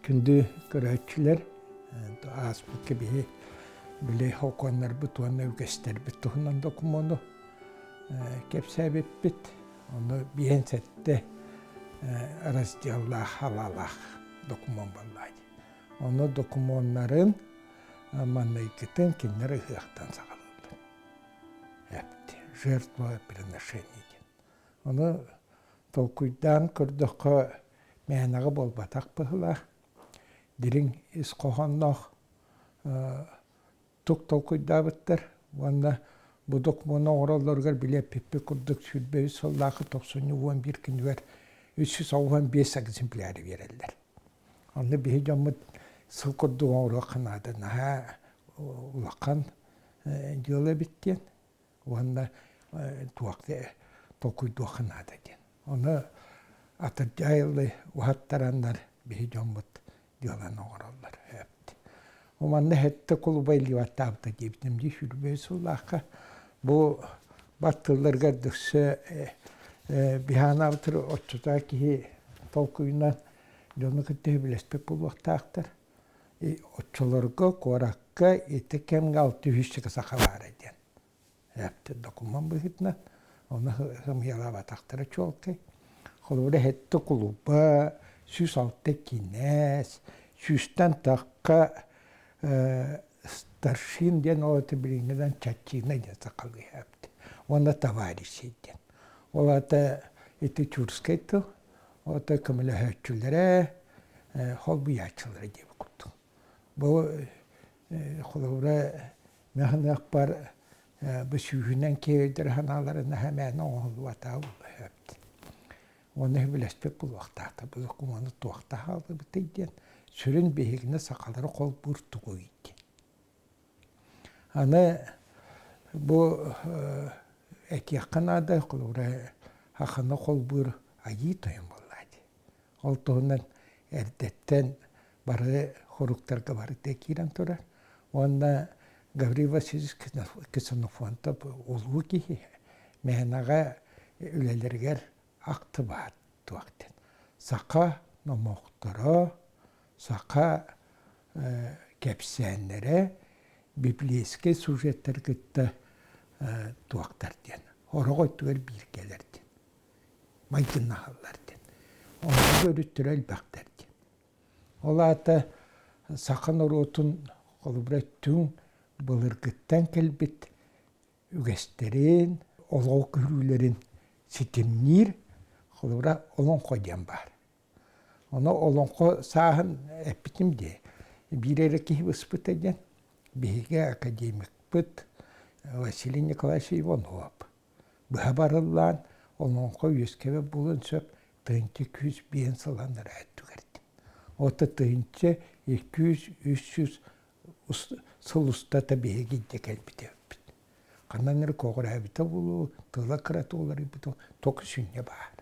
Күндү көрөөччүлэр, ааспыкка биһи били хокуоннарбыт уонна үгэстэрбит туһунан докумуону кэпсээбиппит. Ону биэн сэттэ разделлаах, халаалаах докумуон буолла. Ону докумуоннарын манныйгытын кинилэр ыһыахтан саҕалыыллар. Эпти, жертвоприношение диэн. Ону толкуйдаан көрдөххө, мээнэҕэ буолбатах быһыылаах, дириҥ ис хоһоонноох тук толкуйдаабыттар уонна бу докумуону оҥороллоругар били эппиппит курдук 23 сыллаахы 91 күнүгэр 395 экземпляры биэрэллэр. Онно биһи дьоммут сыл курдук оҥоруохха наада наһаа улахан дьыала эбит диэн уонна туох толкуйдуохха наада диэн. Ону атырдьайыллы уһаттараннар биһи дьоммут дьыаланы оҥороллор. Манна хэттэ кулуба илиибаттаабыта диэбитим дии сүүрбэ сыллаахха бу баттылларыгар дөксө биһанаабытыр оччотоо киһи толкуйунан дьону кытта сөбүлэспит буолуохтаахтар. Оччолорго куоракка ити кэмҥэ алта үһүсчэкэ саха баара диэн эптэ докумуон быһыытынан ону сымыйалаабатахтара чуолкай. Холобура сэттэ кулуба, 106 кинээс, сүүстэн тахха старшин диэн ол это билиҥҥинэн чаччыына диэн сахалыы эпт уонна товарищи диэн. Ол аата ити тюркскай тыл, ол аата көмөлөһөөччүлэрэ, холбуйааччылара диэбит курдук. Бу холобура Механыахпар бу сүүһүнэн киһи санааларын мээнэ оҥоһуллубатаҕа буолуо Уонна сөбүлэспит буолуохтаахтар. Бу докумуону туохта хааллыбытый диэн сүрүн биһигини сахалары холбуур тугуй диэн. Аны бу этиэххэ наада, холобура, саханы холбуур айыы тойон буоллаа дии. Ол туһунан эрдэттэн бары хоруктарга барыта киирэн турар. Уонна Гаврил Васильевич Ксенофонтов улуу киһи мээнэҕэ үлэлэригэр ахтыбаат туох диэн. Саха номохторо, саха кэпсээннэрэ библейскэй сюжеттары кытта туохтар диэн. Сорох өттүгэр бииргэлэр диэн. Майгыннаһаллар диэн. Оннук өрүттэрэ элбэхтэр диэн. Ол аата саха норуотун холобура түҥ былыргыттан кэлбит үгэстэрин, олоҕу көрүүлэрин ситимниир холобура олоҥхо диэн баар. Ону олоҥхо сааһын эппитим дии. Биир эрэ киһи быспыта диэн биһиги академикпыт Василий Николаевич Иванов быһа барыллаан олоҥхо үөскэбэт буолуон сөп тыһыынча күүс биэн сыланнара өттүгэр Ото тыһыынча икки үс сүүс сыл устата биһиги илдьэ кэлбит эбиппит. Ханан эрэ көҕүрээбитэ буолуо, тыла кырата уларыйбыта току сүнньэ баар.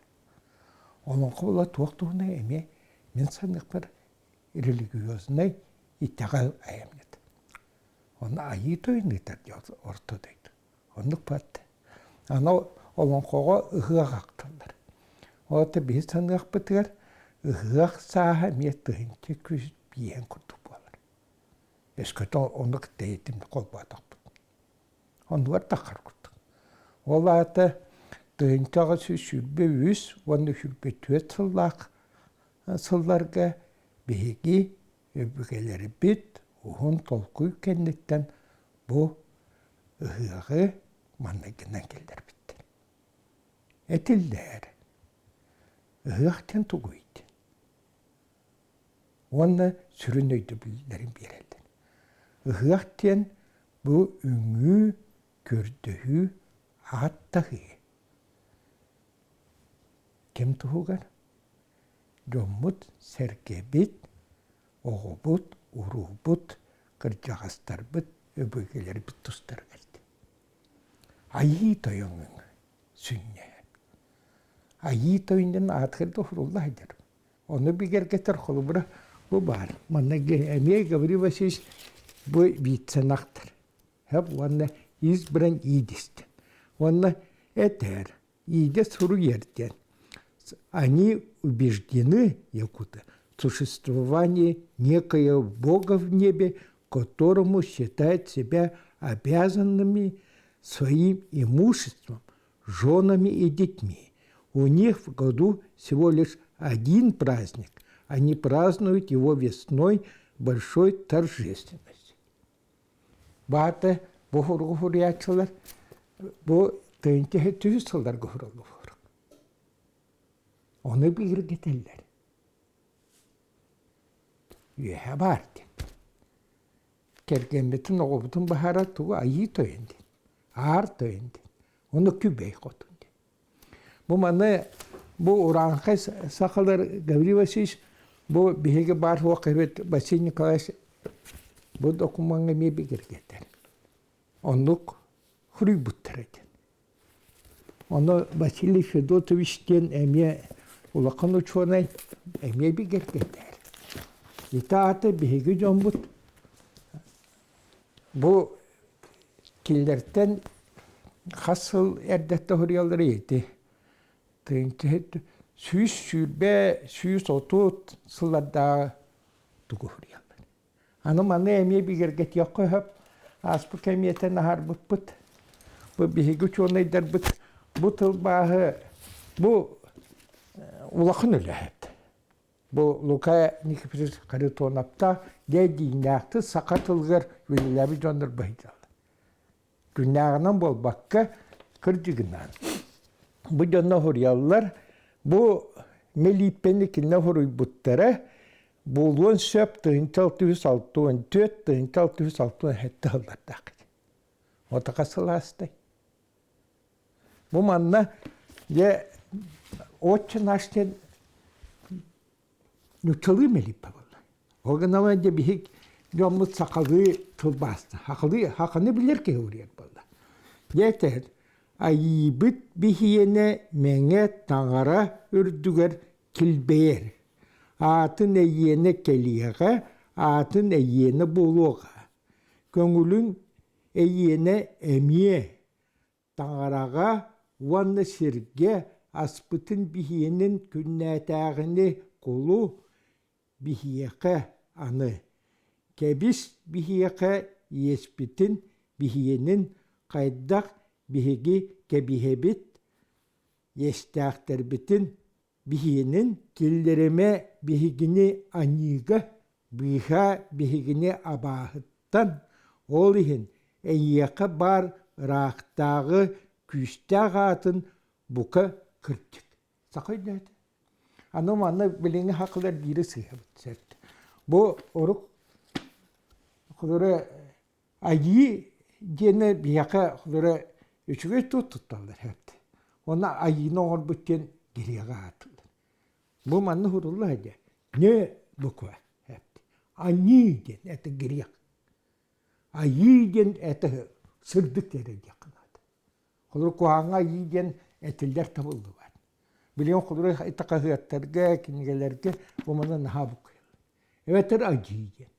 Олоҥхо була туох туһунан эмиэ мин саныахпар религиознай итэҕэл айымньыта. Онно айыы тойон ыытар орто дойду. Оннук баатта. Аны олоҥхоҕо ыһыах ахталлар. Ол аата биһи саныахпытыгар ыһыах сааһа эмиэ тыһыынча күүс биэһин курдук буолар. Өскөтө оннук тэйитим холбоотохпут. Оннугар таххар курдук. Ол аата 1923 уонна 24 сыллаах сылларга биһиги өбүгэлэрбит уһун толкуй кэнниттэн бу ыһыаҕы манныгынан киллэрбиттэр. Этиллэр ыһыах диэн тугуй диэн уонна сүрүн өйдөбүллэрин биэрэллэр. Ыһыах диэн бу үҥүү, көрдөһүү, ааттаһыы. Ким туһугар? Дьоммут-сэргэбит, оҕобут, уруубут, кырдьаҕастарбыт, өбүгэлэрбит тустарыгар Айыы тойоҥҥун сүнньэ. Айыы тойон диэн аатыгар да уһурулла сылдьар. Ону бигэргэтэр холобура бу баар. Манна эмиэ Гаврил Васильевич бу вицен ахтар. Уонна избран иидистэн. Уонна этэр Иигэ суруйар диэн. Они убеждены, якуты, существовании некоего Бога в небе, которому считают себя обязанными своим имуществом, женами и детьми. У них в году всего лишь один праздник. Они празднуют его весной большой торжественностью. Баата бу хуругу бу тыынча түһүс сылларга хуруллубур. Ону бииргэтэллэр. Үөһэ баар диэн. Кэргэммитин оҕобутун баһара тугу айыы тойон диэн, аар тойон диэн. Ону күбэй хотун диэн. Бу маны бу урааҥхай сахалар Гаврил Васильевич бу биһиги баар суох киһибит Василий Николаевич бу докумуоҥҥа эмиэ бигэргэтэр. Оннук хуруйбуттар этин. Ону Василий Федотович диэн эмиэ улахан учуонай эмиэ бигэргэтэр. Ити аата биһиги дьоммут бу кинилэртэн хас сыл эрдэттэн суруйаллар ити 120, 130 сыллардааҕы тугу суруйаллар. Аны маны эмиэ бигэргэтиэххэ сөп. Ааспыт кэмиэтэн аһарбыппыт. Бу биһиги учуонайдарбыт бу тылбааһы бу улахан үлэһит. Бу Лука Никифорович Харитоновтаах дьэ дьиҥнээхтик саха тылыгар үлэлээбит дьоннор быһыйдаллар. Күннээҕинэн буолбакка, кырдьыгынан. Бу дьонно суруйаллар, бу мэлииппэни кинилэр суруйбуттара буолуон сөп 1664, 1667 сыллардаах. Отака сылаастай. Бу манна дьэ отче наш диэн нууччалыы мэлиппэ буолла. Ол гынан дьэ биһик дьоммут сахалыы тылбааста. Хахалыы хаханы билэр киһи уруйар буолла. Дьэ этэр айыыбыт биһиэнэ мэҥэ таҥара үрдүгэр килбэйэр. Аатын эйиэнэ кэлиэҕэ, аатын эйиэнэ буолуоҕа. Көҥүлүҥ эйиэнэ эмиэ Таҥараҕа уонна сиргэ аспытын биһиэнин күннээтээҕини кулу биһиэхэ аны, кэбис биһиэхэ иэспитин биһиэнин хайдах биһиги кэбиһэбит иэстээхтэрбитин биһиэнин киллэримэ биһигини аньыыга, быыһаа биһигини абааһыттан, ол иһин эйиэхэ баар ыраахтааҕы күүстээх аатын бука кырдьык. Саха өйдөөтө. Аны манна билиҥҥи хакылар биири сыыһабыт сөп. Бу орук холоро Айыы диэни биһиэхэ холобура үчүгэй тыл тутталлар эбит. Уонна айыыны оҥорбут диэн гириэҕэ аатыллар. Бу манна сурулла сылдьар. Не буква эбит. Аньыы диэн это грех. Айыы диэн это сырдык эрэ диэххэ наада. Холобура куһаҕаҥҥа айыы диэн этиллэр табыллыбат. Билигин холобура ити хаһыаттарга, кинигэлэргэ бу маны наһаа буккуйаллар. Эбэтэр айыы диэн.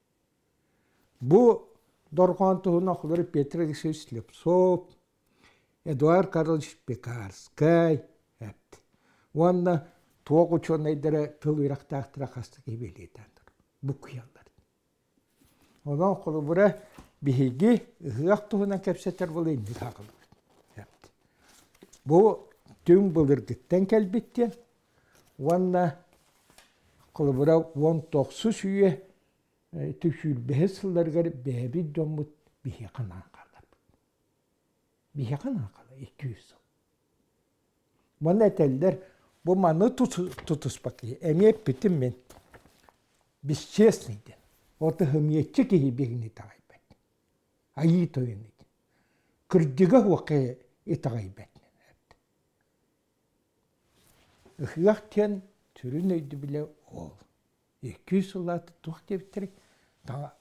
Бу дорҕоон туһунан холобура Петр Алексеевич Слепцов, Эдуард Карлович Пекарскай эпт. Уонна туох учуонайдара тыл үөрэхтээхтэрэ хастык киһи бэлиэтээн турар. Буккуйаллар. Онон холобура биһиги ыһыах туһунан кэпсэтэр буола инник аҕалабыт. Бу түҥ былыргыттан кэлбит диэн уонна холобура 19 үйэ Ити сылларыгар бэйэбит дьоммут биһиэхэ анаан хаалларбыт. Биһиэхэ анаан хаалла 200 сыл. Манна этэллэр, бу маны тутуспат киһи. Эмиэ эппитим мин. Бесчестный диэн. Ол ыһымыйаччы киһи биһигини итэҕэйбэт. Айыы тойон диэн. Кырдьыга суох итэҕэйбэт. Ыһыах диэн сүрүн өйдөбүлэ ол. Икки сыллаата туох диэбиттэрий?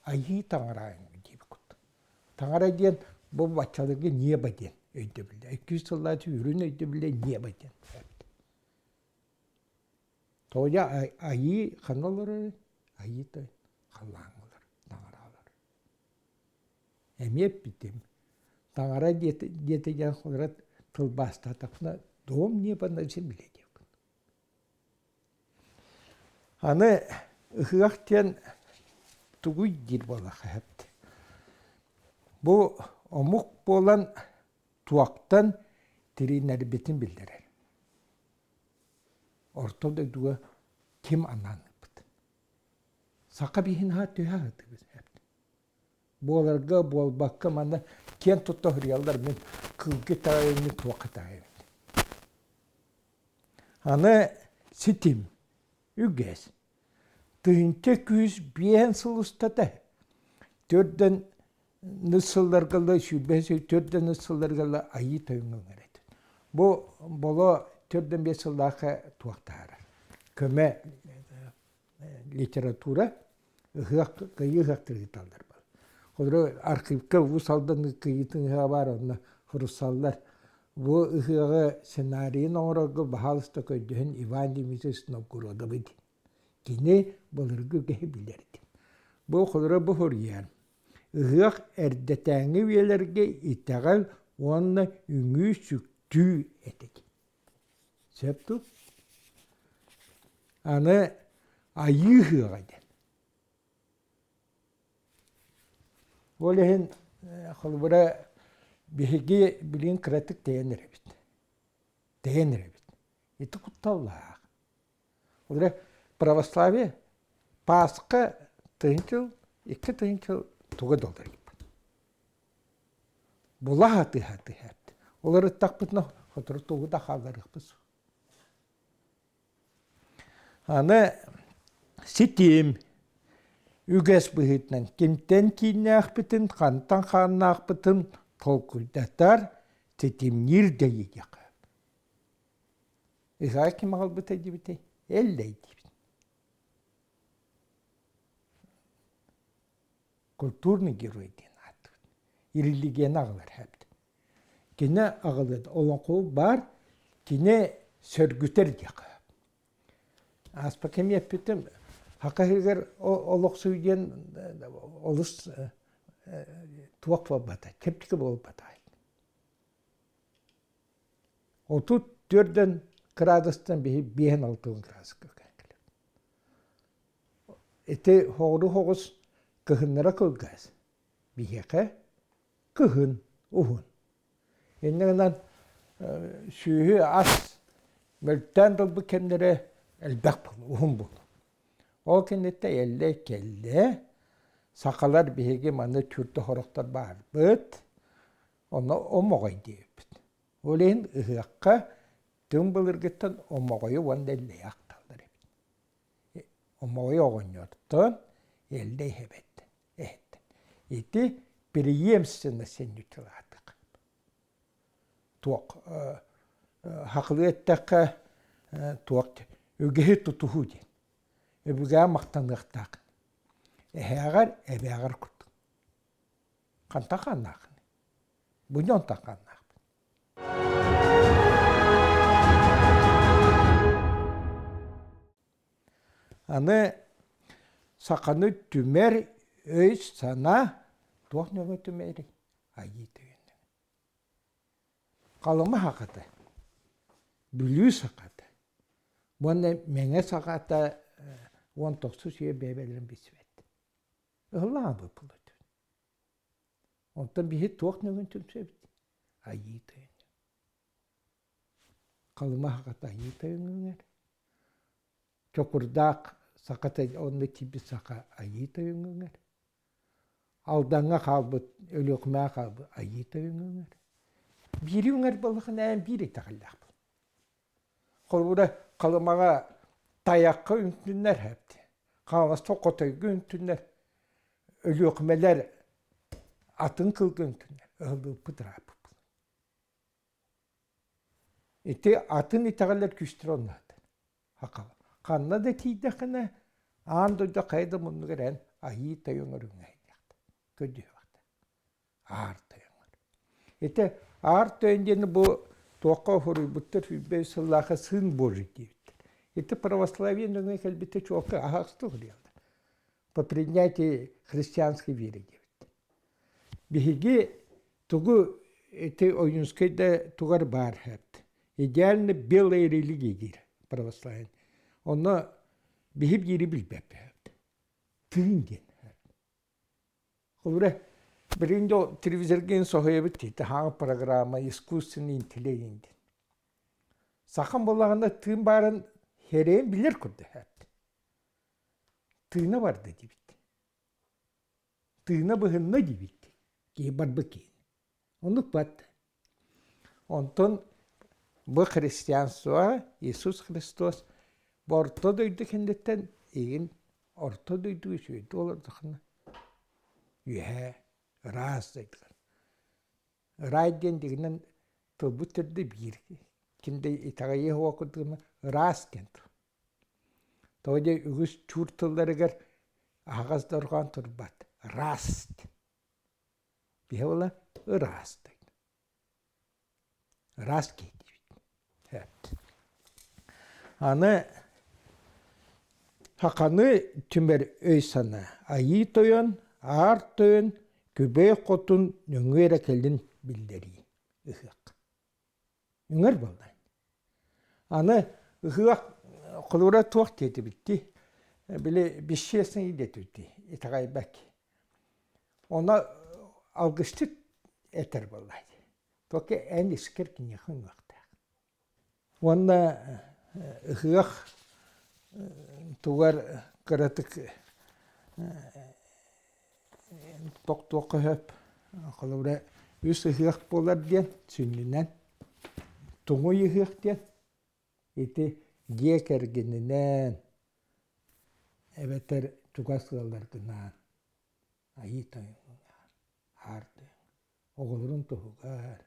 Айыы таҥара диэбит курдук. Таҥара диэн бу баччаларга небо диэн өйдөбүлэ. Икки сыллаата үрүн өйдөбүлэ небо диэн. Тоҕо айыы ханна олорор? Айыы тойон халлааҥҥа олорор, таҥара олорор. Эмиэ эппитим. Таҥара диэтэ диэтэ диэн холобура тылбаастаатахпына дом небо на земле диэбит. Аны Ыһыах диэн тугуй диир буоллахха сөп. Бу омук буолан туохтан тириинэрбитин биллэрэр. Орто дойдуга ким анаан ыыппыт? Саха бииһин аһа түһэ сатыыбыт. Буоларга, буолбакка манна киэн тутта суруйаллар мин кыылга итэҕэйэбин, мин туохха итэҕэйэбин. Аны ситим, үгэс. 1105 сыл устата төрдөн сылларга 124 сылларга айыы тойоҥҥо ыҥырар Бу боло 4-5 сыллаахха туох таһаарар. Көмө литература ыһыах кыайыы ыһыахтары ыыталлар. Холобура архивка Уус Алдан кыайыытын ыһыаҕа баар онно суруссаллар. Бу ыһыаҕы сценарийын оҥорорго баһаалыста көрдөһөн Иван Дмитриевич Новгородовы диэн. Кини былыргы үгэһи билэр этим. Бу холобура бу суруйан ыһыах эрдэтээҥҥи үйэлэргэ итэҕэл уонна үҥүү-сүктүү этэ. Сөп дуу? Аны айыы ыһыаҕа диэн. Ол иһин холобура биһиги билигин кыратык тэйэн эрэбит. Тэйэн эрэбит. Ити кутталлаах. Холобура православие Пасха тыһыынча икки тыһыынча туга да уларыйбат. Була сатыы-сатыы Уларыттахпытына сотору тугу да хаалларыахпыт суох. Аны ситим үгэс быһыытынан кимтэн кииннээхпитин, хантан хааннаахпытын толкуйдатар, ситимниир дьайыыга. Исаак ким аҕалбыта диэбитэй? Эллэй диэбит. Культурный герой диэн ааттыыбыт. Религияны аҕалар эбит. Кини аҕалыат олоҥхо баар, кини сөргүтэр диэххэ. Ааспа кэми эппитим, Саха иһигэр олохсуй диэн олус туох буолбата, чэпчэки буолбата. 34 кыраадыстан биһи 56 градуска кэлэр. Ити соҕуруу соҕус кыһыннара кылгас, биһиэхэ кыһын уһун. Инньэ гынан сүөһү ас мөлтөөн да ылбыт кэмнэрэ элбэх буолла, уһун буолла. Ол кэнниттэн эллэй кэллэ, сахалар биһиги манна түрдэ сорохтор баарбыт, онно омоҕой диэбиппит. Ол иһин ыһыахха түҥ былыргыттан омоҕойу уонна эллэйи ахталлар эбит. Омоҕой оҕонньортон эллэй эһэбэттэн эһэттэн. Ити преемственность сэнньүтэлаатык. Туох хахылыы эттэххэ туох үгэһи тутуһуу диэн. Өбүгэҕэ махтаныахтаах. Эһээҕэр, эбээҕэр курдук. Хантан хааннааххыный? Бу дьонтон хааннаахпын. Аны саханы түмэр өй-санаа туох нөҥүө түмэрий? Айыы тойон. Халыма сахата, Бүлүү сахата уонна Мэҥэ сахата 19 үйэ бэйэ-бэйэлэрин билсибэт. Ыһыллаабыт буолуо. Онтон биһи туох нөҥүөн түмсэбит? Айыы тойон. Халыма сахата айыы тойон үҥэр. Чокурдаах сахата онно тиийбит саха айыы тойон үҥэр. Алдаҥҥа хаалбыт, Өлүөхүмэҕэ хаалбыт айыы тойон үҥэр. Биири үҥэр буоллаххына эн биир итэҕэллээхпин. Холобура, Халымаҕа тайахха үҥтүннэр эбит. Хаҥаласка хотойго үҥтүннэр. Өлүөхүмэлэр атын кылга үҥтүннэр. Ыһыллыбыппыт ырааппыппыт. Ити атын итэҕэллэр күүстэрэ онно Хакала. Ханна да тиийдэххинэ, аан дойду хайа да муннугар эн айыы тойон өрүҥҥэ көрдүһүөхтэ. Аар тойоҥҥор. Ити аар тойон диэни бу туохха суруйбуттар 105 сыллаахха сын Божий диэбиттэр. Ити православие нөҥүө кэлбитэ чуолкай аһаҕастык суруйаллар. По принятии христианской веры диэбиттэр. Биһиги тугу ити Ойуунскай да тугар баар эбит. Идеально белая религия диир православие. Онно биһи биири билбэппит. Тыын диэн. Холобура, билигин да телевизорга соһуйабыт дии, таһааҕы программа искусственный интеллект диэн. Сахам буоллаҕына тыын баарын хэрэйэн билэр курдук Тыына барда диэбит. Тыына быһынна диэбит. Киһи барбыт киһини. Оннук бат. Онтон бу христианство Иисус Христос бу орто дойду кэнниттэн игин орто дойду үчүгэйдик олордоххуна үөһээ ыраас дойдулар. Ырай диэн дигинэн тылбыт төрдө биир. Ким да итэҕэйиэ суох курдугуна ыраас диэн тыл. Тоҕо диэ үгүс чуур тылларыгар аһаҕас дорҕоон турбат. Ыраас Биһи буола ыраас Ыраас киһи диибит. Аны саханы түмэр өй-санаа Айыы Тойон, Аар Тойон, Күбэй Хотун нөҥүө эрэ кэлин биллэрии ыһыах. Үҥэр буолла. Аны ыһыах холура туох диэтибиттий? Били бесчестный диэтибиттий итэҕэйбэт. Ону алгысчыт этэр буолла. Только эн искэр киниэхэ үҥүөхтээх. Уонна ыһыах тугар кыратык тохтуохха сөп. Холобура, үс ыһыах буолар диэн сүнньүнэн туҥуй ыһыах диэн ити дьиэ кэргэнинэн эбэтэр чугас ыалларгынаан айыы тойонунаан аар тойон оҕолорун туһугар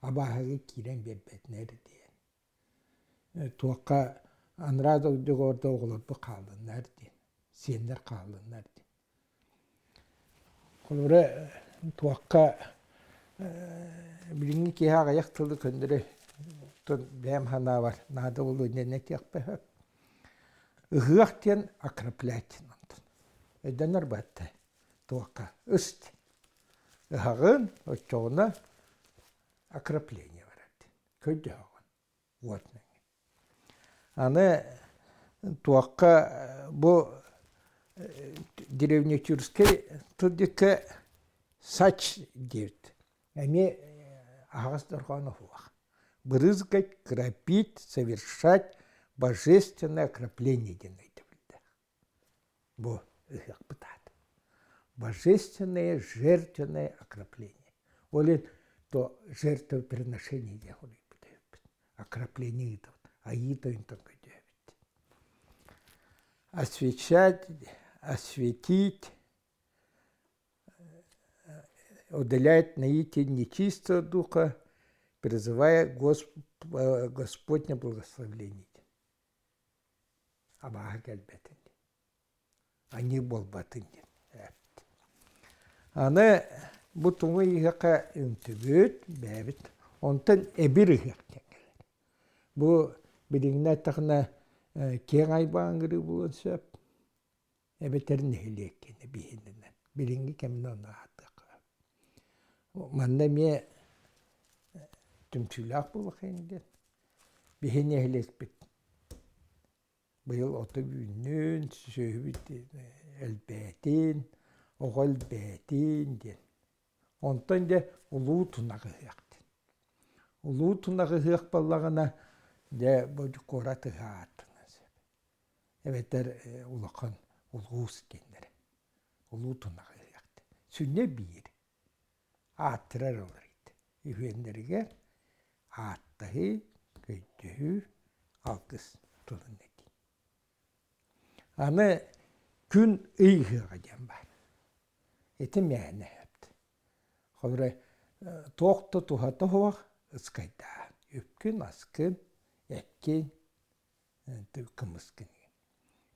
абааһыга киирэн биэрбэтинэр диэн туохха анараа дойдуга оҕолорбут хааллыннар диэн сиэннэр хааллыннар диэн Холобура, туохха билиҥҥи киһи аҕыйах тылы көннөрү бэйэм санаабар наада буолуо диэн этиэхпэ сөп. Ыһыах диэн окроплять онтон. Өйдөнөр баатта туохха ыс ыһаҕын оччоҕуна окропление барар диэн көрдөһөҕүн уот нөҥүө. Аны туохха бу древнетюркскай тылдьыкка сач диэбит. Эмиэ аһаҕас дорҕооно суох. Брызгать, кропить, совершать божественное окропление диэн өйдөбүллээх. Бу ыһыахпыт аата. Божественное жертвенное окропление. Ол иһин то жертвоприношение диэн хоруйбут эбиппит. Окропление ыытабыт. Айыы тойонтон көрдөөбүт. Освещать, осветить, удалять наитие нечистого духа, призывая Госп... Господне благословление. Абааһы кэлбэтин диэн, аньыы буолбатын диэн эппит. Аны бу туҥуй ыһыахха үҥтүбүт, бэйэбит онтон эбир ыһыах диэн кэлэр. Бу билиҥҥи эттэххинэ киэҥ айбаан буолуон сөп, эбэтэр нэһилиэккэ биһининэн. Билиҥҥи кэмҥэ ону ааттыахха. Манна эмиэ түмсүүлээх буолуоххайын диэн. Биһи нэһилиэкпит быйыл ото үүннүн, сүөһүбүт элбээтин, оҕо элбээтин диэн. Онтон дьэ улуу тунах ыһыах диэн. Улуу тунах ыһыах буоллаҕына, дьэ бу куорат ыһыаҕа ааттаныан сөп. Эбэтэр улахан улуус диэннэрэ. Улуу тунах ыһыах диэн. Сүнньэ биир. Ааттырар олор Үһүөннэригэр ааттаһыы, өйдөһүү, алгыс тылын этии. Аны күн ый ыһыаҕа диэн баар. Ити мээнэ эбит. Холобура, туох да туһата суох ыскайдааһын. Үпкүн-аскын, эккин, кымыскын.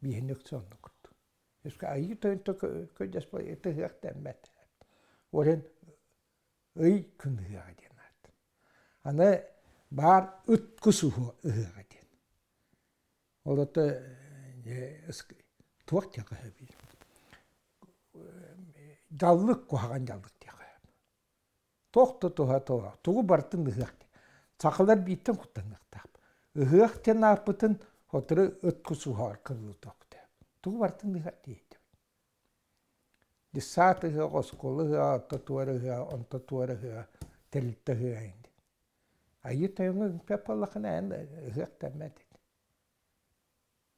Бииһин үксэ оннук курдук. Өскө айыы тойонто көдьөспө ыһыах дэммэт. Ол иһин ый күн ыһыаҕа диэн аат. Аны баар ыт кус ыһыаҕа диэн. Ол ото туох диэххэ сөбүй? Дьаллык куһаҕан дьаллык диэххэ сөп. Туох да туһа туох, тугу барытын ыһыах диэн. Сахалар бииртэн куттаныахтаах. Ыһыах диэн ааппытын сотору ыт кус уһаар кылыытыахтаах. Тугу барытын ыһыах диэбит. Десант ыһыаҕа, оскуола ыһыаҕа, отто туора ыһыаҕа, онто туора ыһыаҕа, тэрилтэ ыһыаҕа диэн. Айыы тойоҥҥо үҥпэт буоллаххына эн ыһыах дэммэт этэ.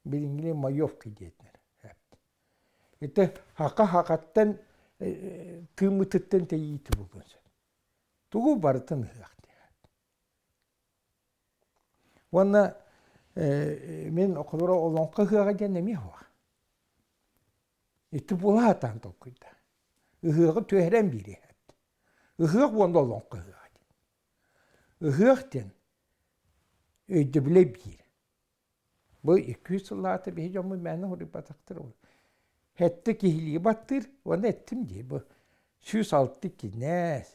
Билиҥҥини маевка диэтилэр. Ити хака хакаттан тыыммытыттан тэйиити буолуон сөп. Тугу барытын ыһыах диэхэ. Уонна мин холобура олоҥхо ыһыаҕа диэн эмиэ суох. Ити буола сатаан толкуйда. Ыһыаҕы түһэрэн биэриэхэ. Ыһыах уонна олоҥхо ыһыаҕа диэн. Ыһыах диэн өйдөбүлэ биир. Бу 200 сыллаата биһи дьоммут мээнэ суруйбатахтар ол. Сэттэ киһилии баттыыр уонна эттим дии бу 106 кинээс,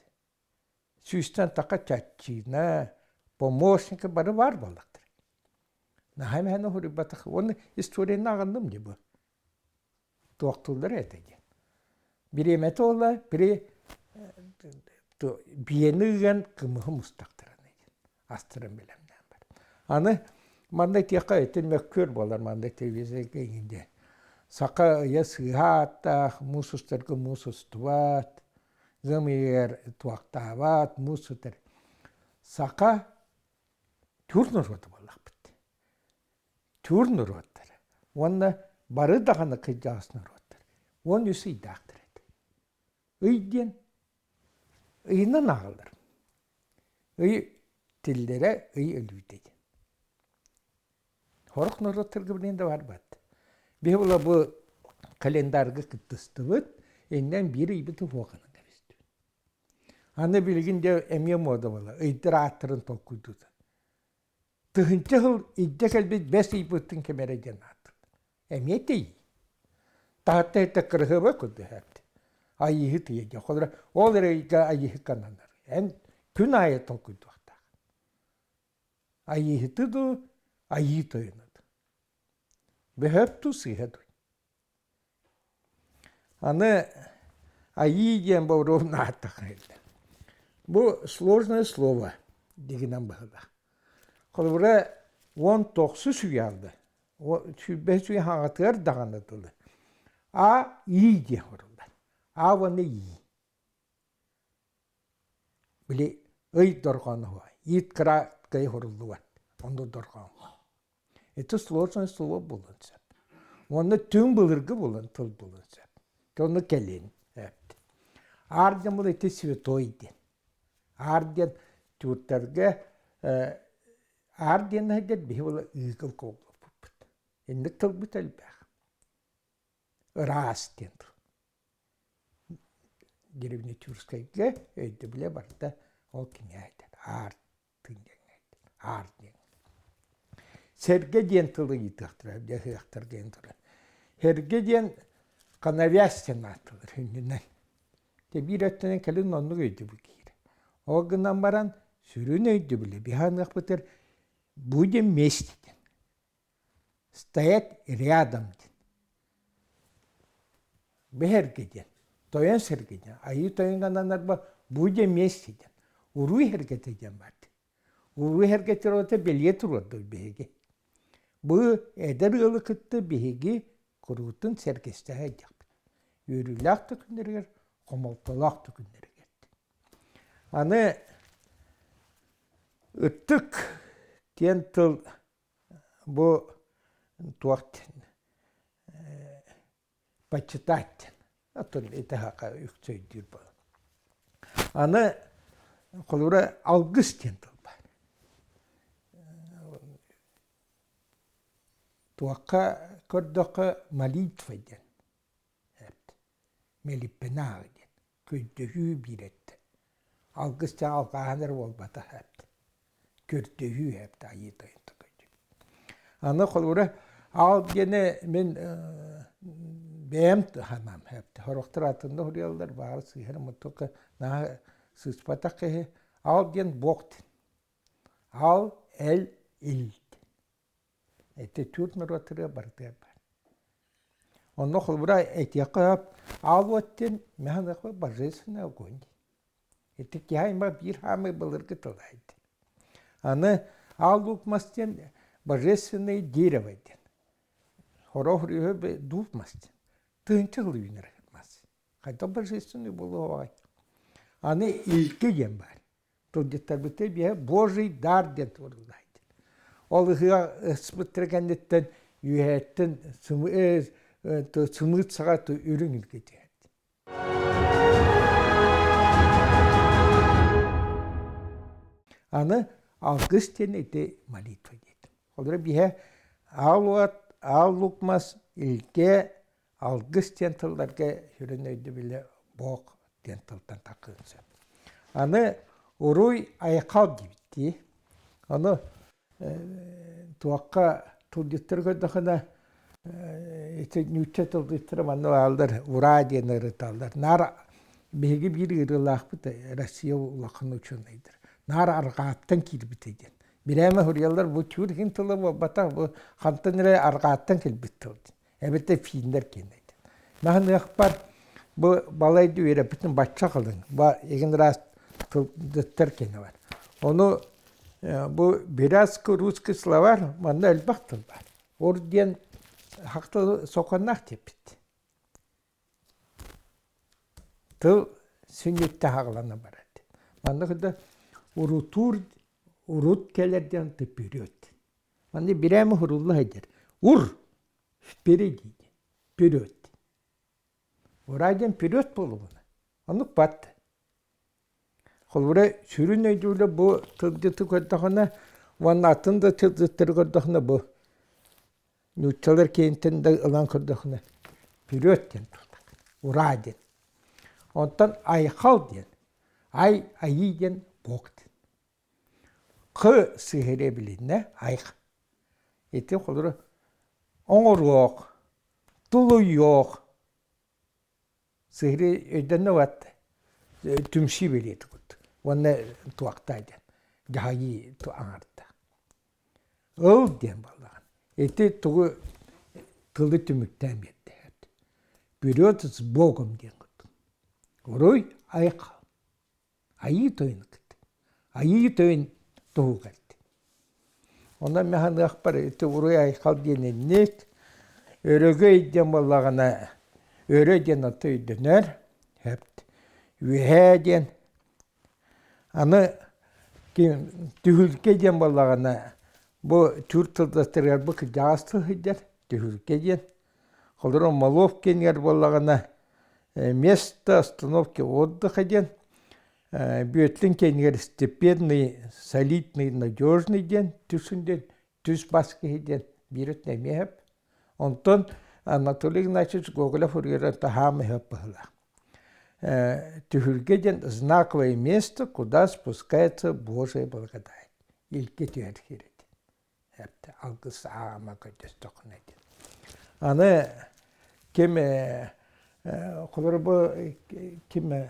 сүүстэн таха чаччыына, помощника бары баар буоллахтар. Наһаа мээнэ суруйбатах уонна историяны аҕынным дии бу. Туохтууллар этэ диэн. Бириэмэтэ ола при биэни ыган кымыһы мустахтарына диэн астарын бэлэмнээн бар. Аны манна этиэххэ ити мөккүөр буолар манна телевизорга иҥин диэн. Саха ыйа сыыһа ааттаах, муус устарга муус устубат, ыам ыйыгар туохтаабат, муус сытар. Саха түүр норуота буоллахпыт. Түүр норуоттара уонна бары даҕаны кырдьаҕас норуоттар 13 ыйдаахтар этэ. Ый диэн ыйынан ааҕыллар. Ый тиллэрэ ый өлүүтэ диэн. Сорох норуоттарга билигин да барбат. Биһи була бу календарга кыттыстыбыт, иннэн биир ыйбыты суоханан кэбистибит. Аны билигин дьэ эмиэ муода буолла, ыйдар ааттарын толкуйдуута. Тыһыынча сыл илдьэ кэлбит бэс ыйбыттын кэмэрэ диэн ааттыыр. Эмиэ тиий. Таһатта иһиттэ кырыһыаба курдуһаат. Айыыһы тыйа диэн. Холобура, ол эрэ ыйга айыыһыкка ананар. Эн күн аайы толкуйдуохтаах. Айыыһыты дуу, айыы тойону дуу. Бөһөп дуу, сыыһа дуу. Аны айыы диэн боруобун ааттахха Бу сложное слово дигинэн быһыылаах. Холобура, 19 үйэ алда, 25 үйэ хаҥатыгар даҕаны тылы А И диэн суруллар. А уонна И. Били ый дорҕооно суох. Иит кыра суруллубат. Оннук дорҕоон. Ити сложное слово буолуон сөп. Уонна түҥ былыргы буолан тыл буолуон сөп. Онно кэлин эпт. Аар диэн был ити святой диэн. Аар диэн тюрктарга аар диэн иһдэр биһи була ыыкыл коллоппуппут. Инник тылбыт элбэх. Ыраас диэн тыл. Древнетюркскайга өйдөбүлэ барыта ол кинээйтэр аар тыын диэҥҥэ аар диэн. Сэргэ диэн тылы ыйытыахтара, дьаһыахтар диэн турар. Сэргэ диэн коновязь диэн ааттыылар хүннүнэн. Те биир өттүнэн кэлин оннук өйдөбүл киирэр. Ол гынан баран сүрүн өйдөбүлү биһаныахпытыгар будем вместе диэн. Стоять рядом диэн. Бэһэргэ диэн, тойон сэргэ диэн, айыы тойоҥҥо ананарба будем вместе диэн. Уруй сэргэтэ диэн баар. Уруй сэргэтэ туруорда бэлиэ туруордук биһиги. Бу эдэр ыалы кытта биһиги куруутун сэргэстэһэ сылдьахпыт. Үөрүүлээх да күннэригэр, хомолтолоох да күннэригэр. Аны ытык диэн тыл Бу туох диэн почитать диэн оттон ити аһака үксэ өйдүүр буолан. Аны холобура алгыс диэн тыл баар. Туохха көрдөххө молитва диэн мэлиппэнааҕы диэн көрдөһүү биир өттө. Алгыс дьэ алҕааһын эрэ буолбатах эбит. Көрдөһүү эбит Айыы Тойон Аны холобура аал диэни мин бэйэм санаам эбит. Сорохтор атынна суруйаллар, баҕар сыыһар мутукка наһаа сыыспатах киһи. Аал диэн Бог диэн. Аал, эл, ил Ити түүр норуоттарыгар барытыгар баар. Онно холобура этиэххэ сөп, аал уот диэн мэһэ божественный огонь диэн. Ити киһи аймах биир хаамыы былыргы тыла этэ. Аны аал луук мас диэн божественное дерево диэн. Сорох үрүһү дууп мас диэн. Тыһыынча сыл үүнэр мас. Хайдах божественный буолуоҕай? Аны илгэ диэн баар. Тылдьыттарбытыгар биһэ Божий дар диэн туругулаайдын. Ол ыһыах ыспыттара кэнниттэн үөһэттэн сымыыт саҕа үрүҥ илгэ түһэр. Аны алгыс диэн ити молитва диэтим. Холобура биһэ аал уот, аал лук мас, илгэ, алгыс диэн тылларга сүрүн өйдөбүлэ бог диэн тылтан таххыан сөп. Аны уруй айхал диэбит дии. Ону туохха тылдьыттары көрдөххүнэ ити нуучча тылдьыттара манна бааллар ураа диэн ырыталлар. Наар биһиги биир ыарыылаахпыт Россия улахан учуонайдар. Наар арҕааттан киирбитэ диэн. Бирээмэ суруйаллар бу тюркин тыла буолбатах, бу хантан эрэ арҕааттан кэлбит тыл диэн. Эбэтэр финнэр киэнэ диэн. Маһыныахпар бу балайды үөрэппитин бачча халыҥ, ба егин раз тылдыттар киэнэ бар. Ону бу бурятско-русский словарь манна элбэх тыл бар. Ор диэн хахта соконнаах диэппит. Тыл сүнньүттэ хаҕылана барар диэн. Манна кытта урутуур урут кэлэр диэн вперед. Манна бирээмэ хурулла сылдьар. Ур впереди вперед. Ураа диэн вперед буолубуна. Оннук бат. Холобура, сүрүн өйдөбүлэ бу тылдьыты көрдөхүнэ уонна атын да тылдьыттары көрдөхүнэ бу нууччалар киинтэн да ылан көрдөхүнэ вперед диэн тыллар, ураа диэн. Онтон айхал диэн, ай айыы диэн бог диэн. Кы сыһыарыа билиннэ айх. Ити холобура оҥоруох, тулуйуох, Сыһыары өйдөннө уат түмсүү бэлиэтэ курдук. Уонна туохтай диэн дьаһайыы аҥарда. Ыл диэн буоллаҕын. Ити тугу тылы түмүктээн биэрдэ. Вперед с Богом диэн курдук. Уруй айхал. Айыы тойон кытта. Айыы тойон туһугар Онон маханыахпар ити уруй айхал диэн инник, өрөгөй диэн буоллаҕына өрө диэн аты өйдөнөр, эпт үөһээ диэн. Аны түһүлгэ диэн буоллаҕына бу түүр тылларыгар бу кырдьаҕас тыл сылдьар түһүлгэ диэн. Холобура Малов киэнигэр буоллаҕына место остановки отдыха диэн Бүөтлүн кэннигэр степенный, солидный, надежный диэн түсүн диэн түс бас киһи диэн биир өттүнэн эмиэ сөп. Онтон Анатолий Игнатьевич Гоголев уруйаран таһаам өһөп быһыылаах. Түһүлгэ диэн знаковое место, куда спускается Божья благодать. Илгэ түһэр сирэ диэн. Алгыс аама көрдөстөххүнэ диэн. Аны ким холобур бу ким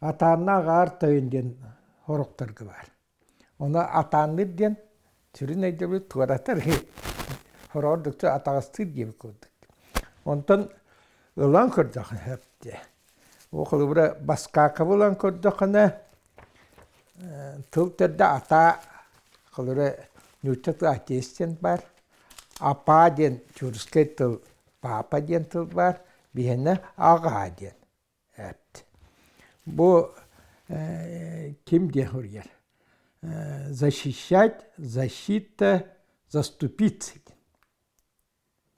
атааннаах аар тойон диэн сорохторго баар. Ону атаанныыр диэн сүрүн өйдөбүл туоратар хороҕор дукчу атаҕастыыр диэбит курдук. Онтон ылан көрдөххүнэ дии. Ол холобура Баскаакабы ылан көрдөххүнэ тыл төрдө атаа холобура нуучча тыла отец диэн баар. Апаа диэн тюркскай тыл папа диэн тыл баар. Биһиэнэ аҕаа диэн эт. Бу ким диэн суруйар? Защищать, защита, заступиться диэн.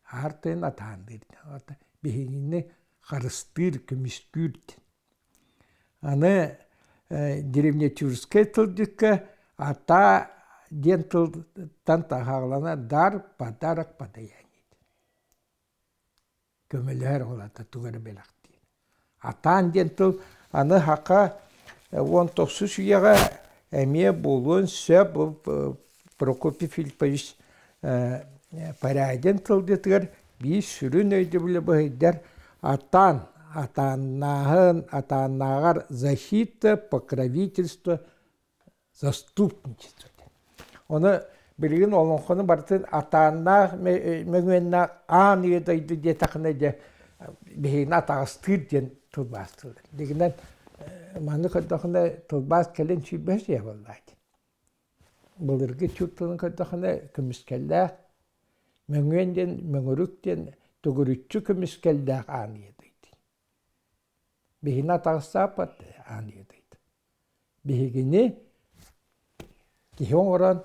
Аар тыын атаанныыр диэн. Биһигини харыстыыр, көмүскүүр диэн. Аны древнетюркскай тылдьыкка атаа диэн тылтан таһаҕаланар дар, подарок, подаяние диэн. Көмөлөһөр ол ата тугу эрэ бэлэхтиир. Атаан диэн тыл аны саха 19 үйэҕэ эмиэ буолуон сөп. Бу Прокопий Филиппович Порядин тылдьытыгар биир сүрүн өйдөбүлү быһыйдар атаан, атааннааһын, атааннааҕар защита, покровительство, заступничество диэн. Ону билигин олоҥхону барытын атааннаах мөҥүөннээх аан үйэ дойду диэтэххинэ дьэ биһигини атаҕастыыр диэн тылбаастыыллар. Дигинэн маны көрдөхүнэ тылбаас кэлин сүүрбэһис үйэ буоллаа дии. Былыргы түүр тылын көрдөхүнэ көмүскэллээх мөҥүөн диэн мөҥүрүк диэн төгүрүччү көмүскэллээх аан ийэ дойду. Биһигини атаҕастааппат аан дойду. Биһигини киһи оҥорон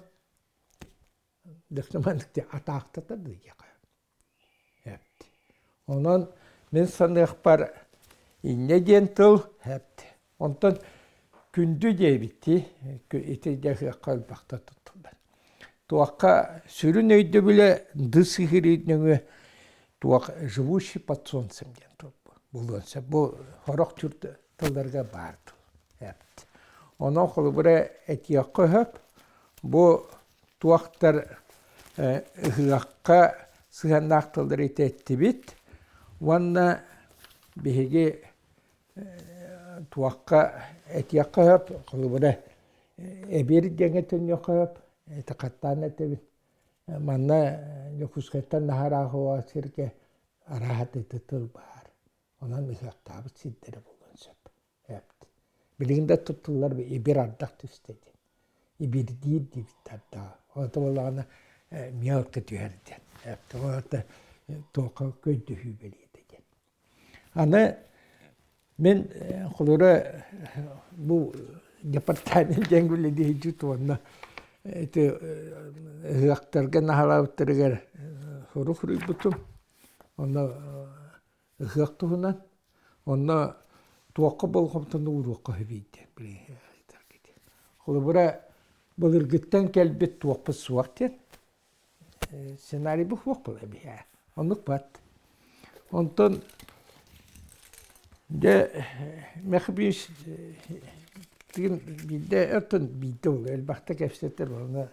дьахтаманнык атаахтатар диэххэ эпт. Онон мин саныахпар инньэ диэн тыл эпт. Онтон күндү диэбиттии ити дьаһыахха элбэхтэ туттуллар. Туохха сүрүн өйдөбүлэ ды сыһырыы нөҥүө туох живущий под солнцем диэн тыл булуон сөп. Бу сорох түр тылларга баар тыл. Эпт. Онон холобура этиэххэ сөп. Бу туохтар ыһыахха сыһыаннаах тыллары итэттибит уонна биһиги туохха этиэххэ сөп холобура эбир диэҥҥэ төннүөххэ сөп ити хаттаан этэбин манна Дьокуускайтан наһаа сиргэ арааһа ити тыл баар онон ыһыахтаабыт сирдэрэ буолуон сөп Билигин да туттуллар ибир ардах түстэ диэн. Ибирдиир диэбиттэр да. Ото буоллаҕына мелко түһэр диэн. Тоҕо туохха көйдөһүү бэлиэтэ диэн. Аны мин холура бу департамент диэн үлэлиһдьит уонна ити ыһыахтарга наһалаабыттарыгар сурук суруйбутум. Онно ыһыах туһунан онно туохха болҕомтону ууруохха сөбүй диэн Холобура, былыргыттан кэлбит туохпут суох диэн сценарийбыт суох буолар эбиһээ. Оннук бат. Онтон дьэ Мехбиш тыын биирдэ оттон биирдэ ол элбэхтэ кэпсэтэр уонна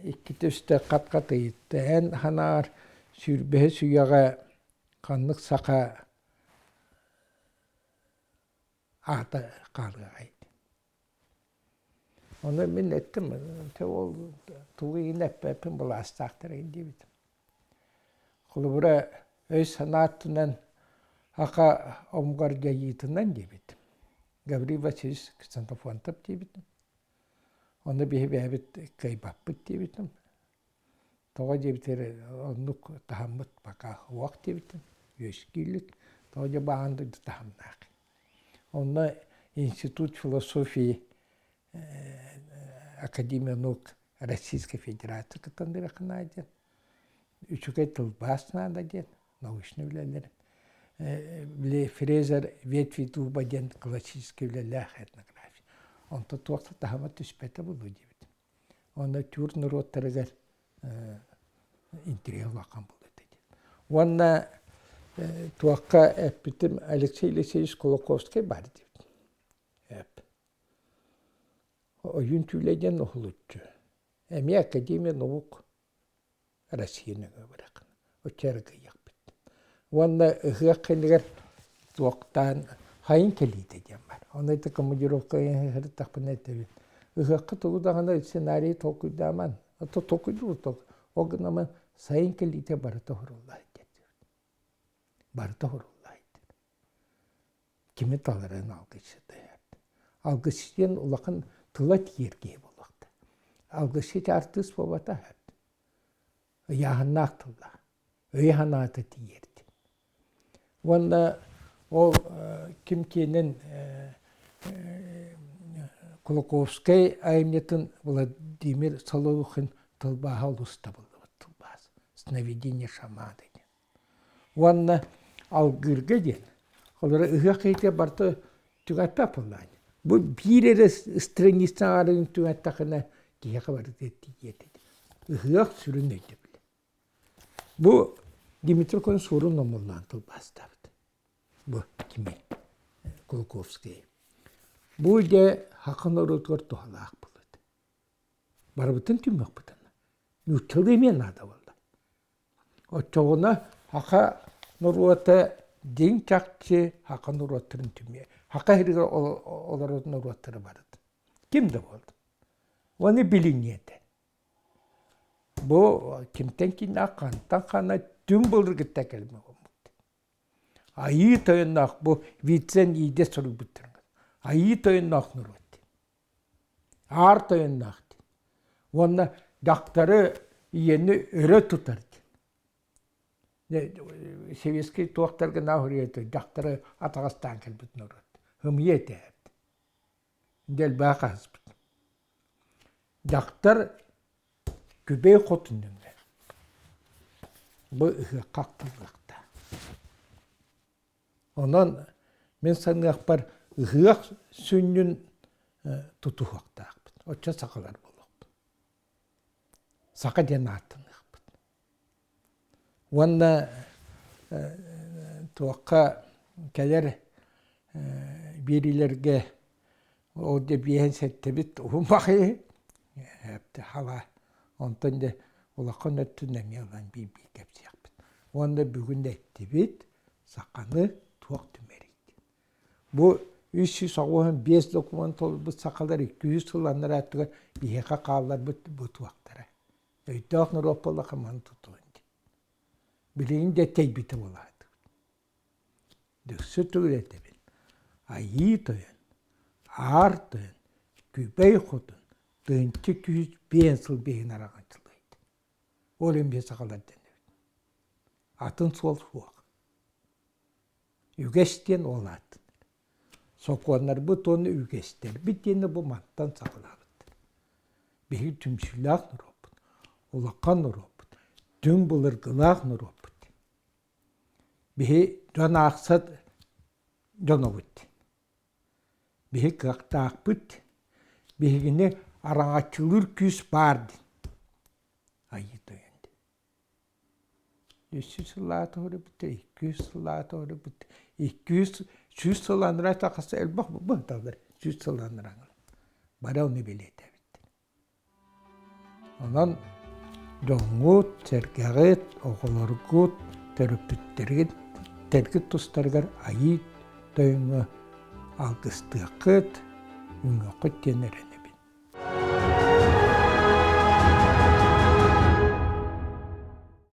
иккитэ-үстэ хат-хат ыйытта. Эн ханаар сүүрбэһис үйэҕэ ханнык саха аата хаалыаҕай Ону мин эттим, ол тугу иһин эппэппин былаастаахтар диэбитим. Холобура, өй-санаа өттүнэн аха омугар дьайыытынан диэбитим. Гаврил Васильевич Ксенофонтов диэбитим. Ону биһи бэйэбит кыайбаппыт диэбитим. Тоҕо диэбитигэр оннук таһыммыт пока суох диэбитим, үөскүүлүк. Тоҕо дьэ баҕан дойду таһымнаах. Онно Институт философии Академия наук Российской Федерации кыттан диэн диэн үчүгэй тылбаас наада диэн научнай үлэлэр били Фрезер ветви дуба диэн классическай үлэлээх этнография. Онто туох да таһыма түспэтэ буолуо диэбитим. Уонна түүр норуоттарыгар интэриэһэ улахан буолуо этэ диэн. Уонна туохха эппитим Алексей Алексеевич Кулаковскай баар диэбитим. Эп. Ойуун түүлэ диэн уһулуччу. Эмиэ Академия наук Россия нөҥүө бырахын. Оччо эрэ кыайыахпыт. Уонна ыһыах кэннигэр туохтаан хайын кэлиитэ диэн бар. Ону ити командировка сырыттахпына этэбин. Ыһыахха тугу даҕаны сценарий толкуйдааман. Ото толкуйдуур ол гынан сайын кэлиитэ барыта оһоруллар диэн. Барыта оһоруллар Кими таларын алгысчыта. Алгысчыт диэн улахан тыла тиийэр киһи буолуохтаах. Алгысчыт артыыс буолбатах. Ыйааһыннаах тыллаах, өйө-санаата тиийэр диэн. Уонна ол ким киэнин Кулаковскай айымньытын Владимир Соловухин тылбааһа олус табыллыбыт тылбаас. «Сновидение шамана» диэн. Уонна алгыырга диэн, холобура ыһыах киһитэ барыта түгэппэт буоллаҕа. Бу биир эрэ страница аҥаарын түгэттэххинэ киһиэхэ барыта тиийиэ этэ. Ыһыах сүрүн өйдөбүлэ. Бу Дмитрий Конь суорун омуллаан тылбаастаабыт. Бу кими? Кулаковскай. Бу дьэ саха норуотугар туһалаах буолуо. Барыбытын түмүөхпүт. Нууччалыы эмиэ наада буолла. Оччоҕуна саха норуота дьиҥ чахчы саха норуоттарын түмүө. Саха сиригэр олорор норуоттары барыт. Ким да буоллун. Ону билиниэ этэ. Бу кимтэн кииннээх хантан хана түҥ былыргыттан кэлбит омук. Айыы тойонноох бу Вицин иидэ суруйбуттар. Айыы тойонноох норуот. Аар тойонноох диэн. Уонна дьахтары ийэни өрө тутар диэн. Сэбиэскэй туохтарга нааһырыйа дьахтары атаҕастаан кэлбит норуот. Ымыйа этээбит. Дэлбээ хаһыспыт. Дьахтар күбэй хотун дэнэр. Бу ыһыахха ахтыллыахтаах. Онон мин саныахпар ыһыах сүнньүн тутуһуохтаахпыт. Оччо сахалар буолуохпут. Саха диэн ааттаныахпыт. Уонна туохха кэлэр биэриилэргэ ол дьэ биэһин сэттэбит уһун баҕайы хала онтон дьэ улахан өттүн эмиэ ылан биир-биир кэпсиэхпит. Уонна бүгүн да эттибит саханы туох түмэрий диэн. Бу 385 докумуон толорбут сахалар 200 сыл анараа өттүгэр биһиэхэ хаалларбыт бу туохтара. Өйдөөх норуот буоллахха маны тутуһун диэн. Билигин дьэ тэйбитэ буолаатыбыт. Дөксө төгүл этэбин. Айыы Тойон, Аар Тойон, Күбэй Хотун тыһыынча күүс биэн сыл биһин араҥаччылыйда. Ол иһин биһи сахалар дэнэбит. Атын суол суох. Үгэс диэн ол ааттанар. Сокуоннарбыт уонна үгэстэрбит диэни бу мантан саҕалаабыттар. Биһиги түмсүүлээх норуоппут, улахан норуоппут, түҥ былыргылаах норуоппут. Биһи дьон аахсат дьонобут. Биһи кыахтаахпыт, биһигини араҥаччылыыр күүс баар дин. Айыы Тойон диэн. Үс сыллаата олорбуттар, 200 сыллаата олорбуттар. 200 100 сыл анараа тахса элбэх быһыталлар 100 сыл анараа. Бары ону билиэтэбиттэр. Онон дьоҥҥут, сэргэҕит, оҕолоргут, төрөппүттэргит тэргит тустарыгар айыы тойоҥҥо алгыстыаххыт, үҥүөххүт диэн эрэнэбин.